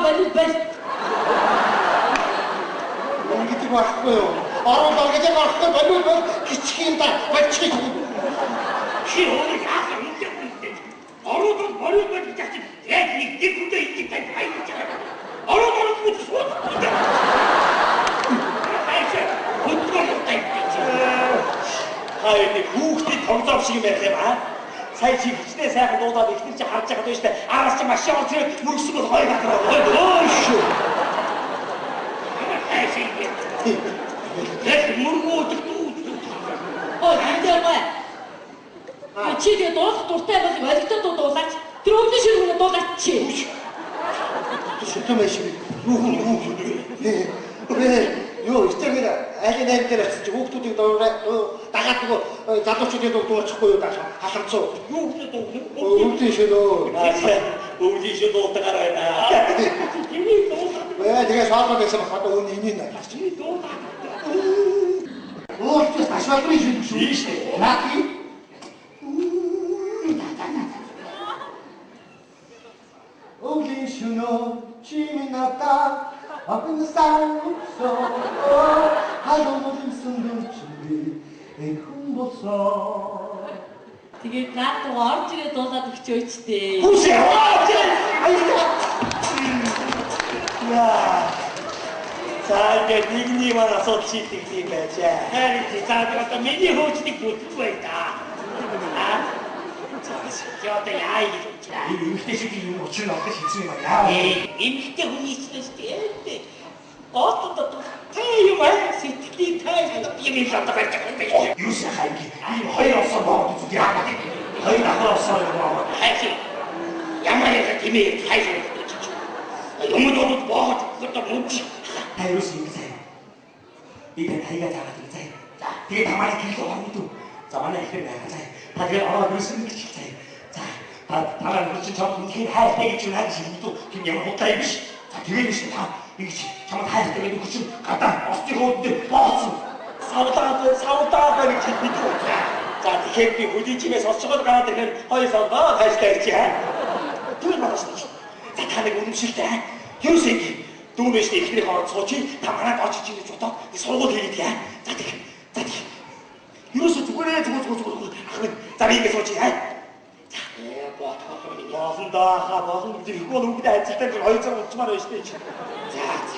болов бол. Гэдэг байхгүй юу? Орон дор гэдэг байхгүй болов бол кичх юм да. Болчих. Чи өөрөө яах юм бэ? Орон дор болов бол гэж чинь яг нэг нэг хүндээ идэх тань хайж байгаа. Орон дор бүт сууд. Хайж хөдөлгөөн тань. Хаа нэг хүүхдийн тогзоо шиг юм байх юм аа. Сая чи хичнээн сайхан дуудаад ихнэр чи харж байхад байна шүү дээ. Араас чи машин орж ирээд мөргсөн бол гоё газар гоё. Өө шүү. Яг мөргөөдөг дүү. Ой, хандаа. Чи тэгээ дуулах дуртай бол олигтой дуу дуулаач. Тэр өмнө ширүүнээ дуулаач чи. Шүтэн маш юу хүн юу хүн. Юу ихтэйгээр айлын найм дээр очиж хүүхдүүдийг дагаад нөгөө залуучуудын дуу дуучихгүй юу даа халамцуу. Юу гэж дуу? Өвлийн шөнөө. Өвлийн шөнө дуудагаар байна. Чиний дуулаад. Тэгээ шоолоо байсан баг одоо өн энийг нь. Чиний дуулаад. Уулч ташвалрын шөнө шүү. Тийм шүү. Наа. Өвлийн шөнөө чи минь надад Up in the sky, so халуун сүндэн чи эх хүн болсон. Тэгээд наад дуу орж ирээд дуулаад өгчөөч дээ. Хүүшээ. Яа. За ингээд нэгний маань асуудал шийдэгдэх юм байжээ. Харин чи за одоо миний хөөцнийг бүтгэв бай та. Аа. Чи одоо яа гэж бодчих. Энэ эмэгтэй шиг юм учир нь олох хэцүү юм аа. Эмэгтэй хүний чинь дээ. Гол одоо дуртай юм аа. Сэтгэлийн тайван юм юм одоо барьж байгаа юм байна. Юу сайхан ингэ. Ийм хоёр осоо боо гэж яа. Хоёр давхар осоо юм аа. Хайх. Ямар яг тэмээ хайх гэж чи. Юм дууд боогод одоо мөнгө. Та юу шиг заяа. Би тань хаяга заагаад өгье заяа. За тэгээ та манай гэрэл орно дүү. За манай ихэр байгаа заяа. Та тэгээ ороод ирсэн гэж заяа. За та танаа нөхөр чинь чамд үнэхээр хайртай гэж юу наа гэж хэлнэ дүү. Тийм ямар худлаа юм биш. За тэгээ биш та ингэж чамд хайртай гэдэг нөхөр чинь гадаа Оросны хууд дээр бооцсон. Савлаад савлаад байна гэж хэлнэ дүү. За тэгэхээр би хөлийн чимээ сонсчоод гараад ирэхээр хоёр савлаа хайртай гэж аа. Тэр бодож шүү. За та нэг үнэмшилтэй аа. Юус ингэ дүүнээс эхнэрийн ороод сууч та манад орж иж гэж бодоод сургууль хийгээд яа. За тэг. За тэг. Юусоо зүгээрээ зүгээр зүгээр зүгээр ах минь за би ингэ сууч яа. За бодох юм. Болно даа хаа болно гэж ихгүй бол хүүхдээ ажилтаа гэж 200 унчмаар байна шүү дээ. За за.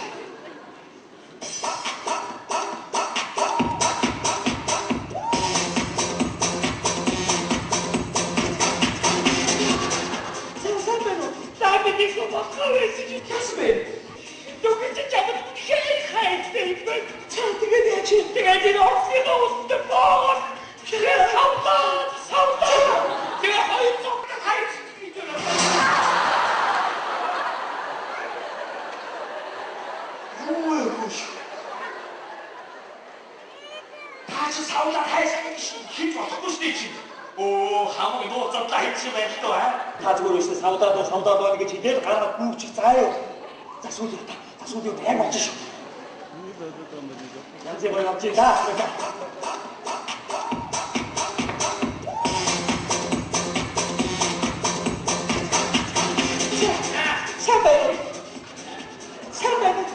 За сайн байна уу? За би нэг бодох байсан чи Яасан бэ? Нүгэн чи чамд үнэхээр хайртай юм байна. За тэгээд яаж юм? Тэгээд энэ Оросны улсад боогод тэгээд савлаа савлаа. Тэгээд 200 хайр гэж байна. Юу вэ хөөш? Та чи савлаа хайсан гэж хэлж болохгүй шүү дээ чи. Өө хамаг нууцлаа хийчих юм байна л доо аа. Та зүгээр өшөө савлаа доо савлаа доо гэж хэлээд гараад гүйчих заа юу. За сүүлийн та. За сүүлийн яг болж шүү. Янз бүр явж да. Сайн байна уу? Сайн байна уу?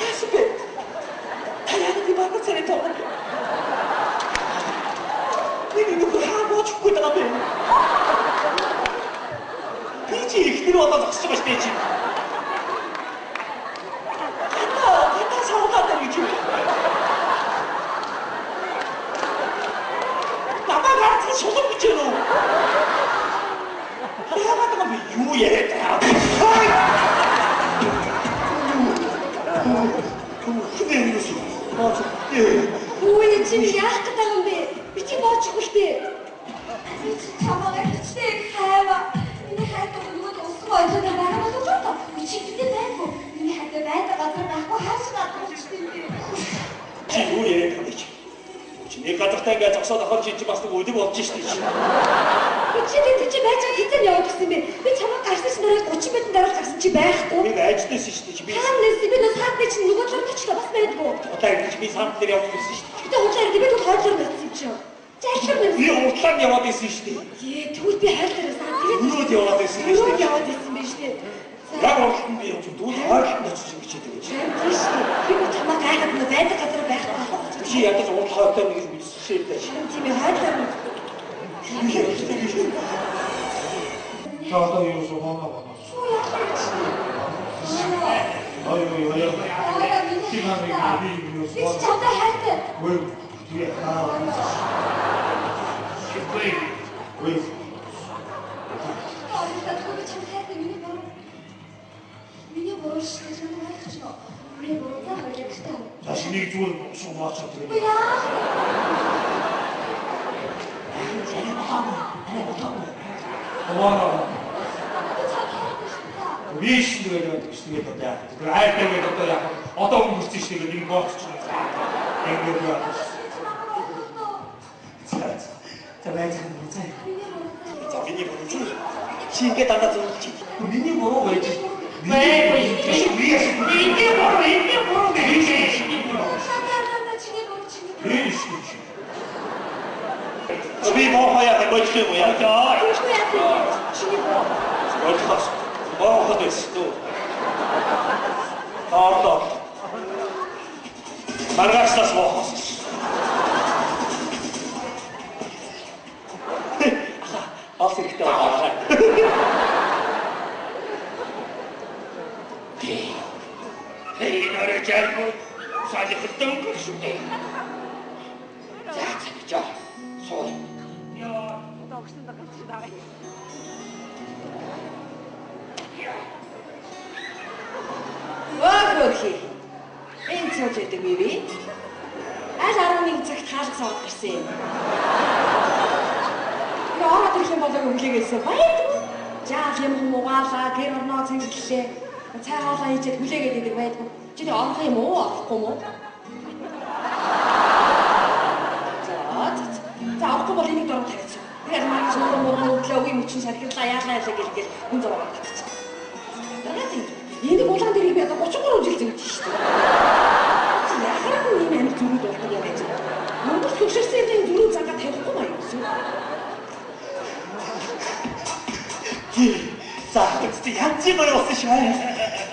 Яасан бэ? Та яг би багц царай тоо. Миний нөхөр хаа боочихгүй байгаа бэ? Би чи ихнэр болоод зогсож байгаа шүү дээ чи. Хата хата савлаа даа гэж юу? Намайг харцсан шулам гэж байна уу? Яагаад байгаа би юу яриад байгаа бэ? Хинэ юу шүү? Үгүй чи яах гэдэг юм бэ? Би чи боочихгүй шүү дээ. Би чи чамайг хичнээн хайва. Миний хайртай нөгөө усан ойлоо байгаа болов уу? Би чи гинэ байггүй. Миний хайртай байдаг газар байхгүй хааш газар болчихсон юм бэ? Чи юу яриад байгаа юм бэ чи? Чи нэг газартай ингээд зогсоод охор чи бас нэг өдөг болж шүү дээ чи. Би чи тэнд чи байж байгаа хэзээ яваад гисэн бэ? Би чамайг гарсан чинь дараа 30 минутын дараа гарсан чи байхгүй. Би ажлаас шүү дээ чи би. Хаана нэсэн би нөө саадны чинь нөгөө талаар очлоо бас байдгүй. Одоо ингэж би санд дээр явж ирсэн шүү дээ. Гэтэ худлаа яриад би тэгвэл хойдлоор байсан юм чи. Чи Уртлаар нэмсэн. Би уртлаар нь яваад исэн шүү дээ. Ээ, тэгвэл би хайлтаар байсан. Тэгээд Өрөөд яваад исэн шүү дээ. Өрөөд яваад исэн байх шүү дээ. Яг урталт нь би явж тэгвэл хойдолд очиж ингэж хийдэг гэж. Тийм шүү дээ. Би бүр чамаа гайхаад нөө байдаг газар байхгүй болох гэж. Чи ядаж урд хойдоо нэг л мэдчихсэн юм даа. Тийм ээ, хойдлоор нь. За одоо юу суугаа байна. Ой ой ой. Би чи чамтай хайртай. Ой би аа. Ой. Би чамд хайртай миний буруу. Миний буруу шүү дээ. Чамд хайртай шүү. Миний буруу за хоёроо гэртээ. За нэг зүйл суугаачаад Үгүй яах вэ? Овоо. Би чамд хайртай шүү дээ. Би шин тэгээд гэж тэгээд одоо яах вэ? Тэр хайртай үед одоо яах вэ? Одоо өнгөрсөн шүү дээ. Нэг бооч чинь. Ингээд яах вэ? Би чамд ойлгохгүй. За за байж байгаа за. Миний буруу. За миний буруу чи. Чи ингээд дандаа зөвлөж чи. Миний буруу байж. Миний буруу, миний буруу гэж. Миний буруу. Шатаа чиний буруу чиний буруу. Би шин. Би мохоо яах болж юм яа. Тэгвэл яах вэ? Чиний буруу. Ойлгохоос. Мохоо байсан дөө. Ордоо. Маргашлаас мохоос. Бас хэрэгтэй байна. Хей, нөрөө жааргүй. Салхитан шүү дээ. За за за. Суу. Яа. Өөхөө. Энэ цууж идэг би би. Аль 11 цагт хаалга саваад гарсан юм. Би ороод ирэх юм болоо хүлээгээсэн. Байдгүй. Жаал юм хүм угаалаа, гэр орноо цэнгэллээ. Цай хоолоо хийчихэд хүлээгээд идэг байдгүй. Чи тэг орох юм уу, орохгүй юм уу? За за. За орохгүй бол энийг дөрөв тавьчих. Тэгээд маргааш нуруу муруу өглөө үе мөчн сархирлаа яалаа яалаа гэл гэл хүн зураг татчих. Дараа тийм. Энийг улаан дэрийг би одоо 33 жил зөрж шүү дээ. Чи яхааргүй ийм амир зөрүүд болдог юм байж. Монгол төвшөрсөн юм зөрүүд зангаа тавихгүй маа юм шүү. За тэгтээ янзын гоё болсон шүү.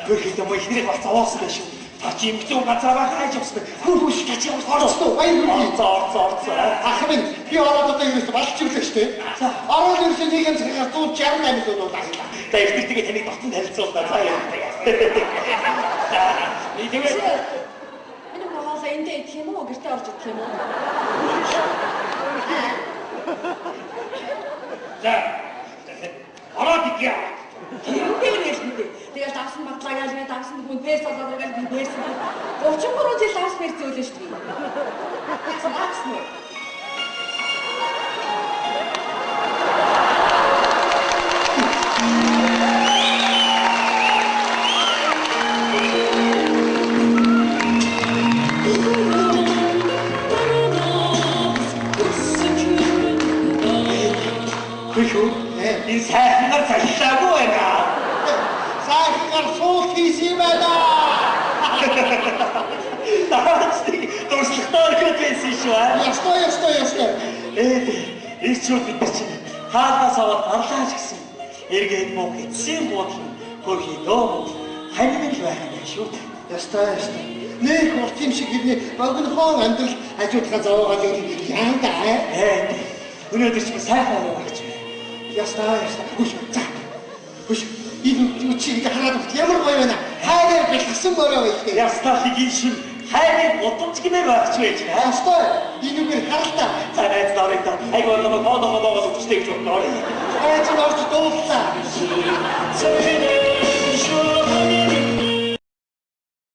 Хөрхөд юм ихнэрийг бас зовоосон байх шүү. Та чи эмгтэн газараа хайж явсан байх. Хүү хүү та чи Орцсон баяр хүргэе. Орцоо орцоо орцоо. Ах минь би ороод одоо ерөөс балч ирлээ шүү дээ. За. Ороод ерөөсөө нэг юм цагаар 168 лөө дуулаа. За ихнэртэйгээ таныг дотн танилцуулна. За яа. За би тэгээд Миний хоолоо эндээ идэх юм уу, гэртээ орж идэх юм уу? За. Ороод идэ. Тэрнтэй л хэлбэ. Тэгэл давсан багтлаа гэж би давсан хүн перс болоод иргээл би перс. 33 жил давс перс зөөлөн шүү дээ. Давсан уу? Хөө энэ сайхнаар залхилаагүй байна. Сайхангаар суул хийсэн юм байна. Таач нэг дурслагтай орхиод байсан шүү аа. Ёстой ёстой ёстой. Ирчүүд бид нар чинь хаалгаас аваад гарлаа ч гэсэн эргээд муу эцсийн буудал нь хөрхий дөө ханин л байх юм шүү дээ. Ёстой ёстой. Нэг урт юм шиг хэрний богинохон амьдрал хажуудгаа зовоогоод юм яанда аа. Өнөөдөр чи сайхан орой багч байна. Ёстой ёстой. Хүш за. Хүш энэ чи ингэ хараад өгч ямар гоё байна. Хайраар бэлгсэн бороо байлээ. Ястаа хигийн шин хайрыг гудамж гэмээр багч байж байна. Ёстой. Энүүгээр харалтаа. За найз нарыг та айгуу намайг хоолоо хоолоо өгчтэй гэж бодлоо. Айж нь орж дууллаа.